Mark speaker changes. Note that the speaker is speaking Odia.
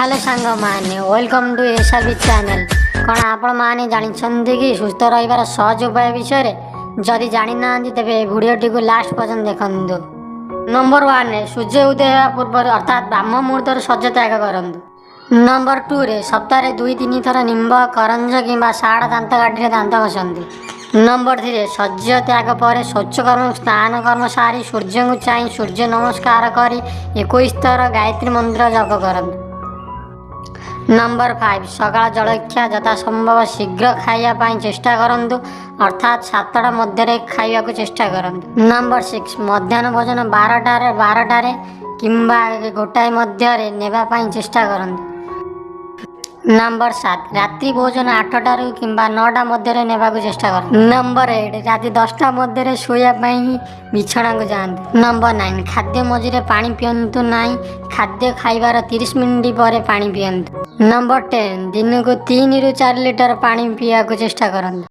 Speaker 1: ହ୍ୟାଲୋ ସାଙ୍ଗମାନେ, welcome to SRB channel. କ'ଣ ଆପଣମାନେ ଜାଣିଛନ୍ତି କି ସୁସ୍ଥ ରହିବାର ସହଜ ଉପାୟ ବିଷୟରେ? ଯଦି ଜାଣିନାହାନ୍ତି, ତେବେ ଏ ଭିଡ଼ିଓଟିକୁ ଲାଷ୍ଟ ପର୍ଯ୍ୟନ୍ତ ଦେଖନ୍ତୁ। ନମ୍ବର 1ରେ, ସୂର୍ଯ୍ୟ ଉଦୟ ହେବା ପୂର୍ବରୁ ଅର୍ଥାତ୍ ବ୍ରାହ୍ମ ମୁହୂର୍ତ୍ତରୁ ଶଯ୍ୟା ତ୍ୟାଗ କରନ୍ତୁ। ନମ୍ବର 2ରେ, ସପ୍ତାହରେ 2-3 ଥର ନିମ୍ବ, କରଞ୍ଜ କିମ୍ବା ଶାଳ ଦାନ୍ତକାଠିରେ ଦାନ୍ତ ଘଷନ୍ତୁ। ନମ୍ବର 3ରେ, ଶଯ୍ୟା ତ୍ୟାଗ ପରେ ଶୌଚକର୍ମ, ସ୍ନାନ କର୍ମ ସାରି ସୂର୍ଯ୍ୟଙ୍କୁ ଚାହିଁ ସୂର୍ଯ୍ୟ ନମସ୍କାର କରି 21 ଥର ଗାୟତ୍ରୀ ମନ୍ତ୍ର ଜପ କରନ୍ତୁ। ନମ୍ବର 5, ସକାଳ ଜଳଖିଆ ଯଥାସମ୍ଭବ ଶୀଘ୍ର ଖାଇବା ପାଇଁ ଚେଷ୍ଟା କରନ୍ତୁ, ଅର୍ଥାତ୍ 7ଟା ମଧ୍ୟରେ ଖାଇବାକୁ ଚେଷ୍ଟା କରନ୍ତୁ। ନମ୍ବର 6, ମଧ୍ୟାହ୍ନ ଭୋଜନ 12ଟାରେ କିମ୍ବା 1 ମଧ୍ୟରେ ନେବା ପାଇଁ ଚେଷ୍ଟା କରନ୍ତୁ। ନମ୍ବର 7, ରାତ୍ରି ଭୋଜନ 8ଟାରୁ କିମ୍ବା 9ଟା ମଧ୍ୟରେ ନେବାକୁ ଚେଷ୍ଟା କରନ୍ତୁ। ନମ୍ବର 8, ରାତି 10ଟା ମଧ୍ୟରେ ଶୋଇବା ପାଇଁ ବିଛଣାକୁ ଯାଆନ୍ତୁ। ନମ୍ବର 9, ଖାଦ୍ୟ ମଝିରେ ପାଣି ପିଅନ୍ତୁ ନାହିଁ। ଖାଦ୍ୟ ଖାଇବାର 30 ମିନିଟ୍ ପରେ ପାଣି ପିଅନ୍ତୁ। ନମ୍ବର 10, ଦିନକୁ 3ରୁ 4 ଲିଟର ପାଣି ପିଇବାକୁ ଚେଷ୍ଟା କରନ୍ତୁ।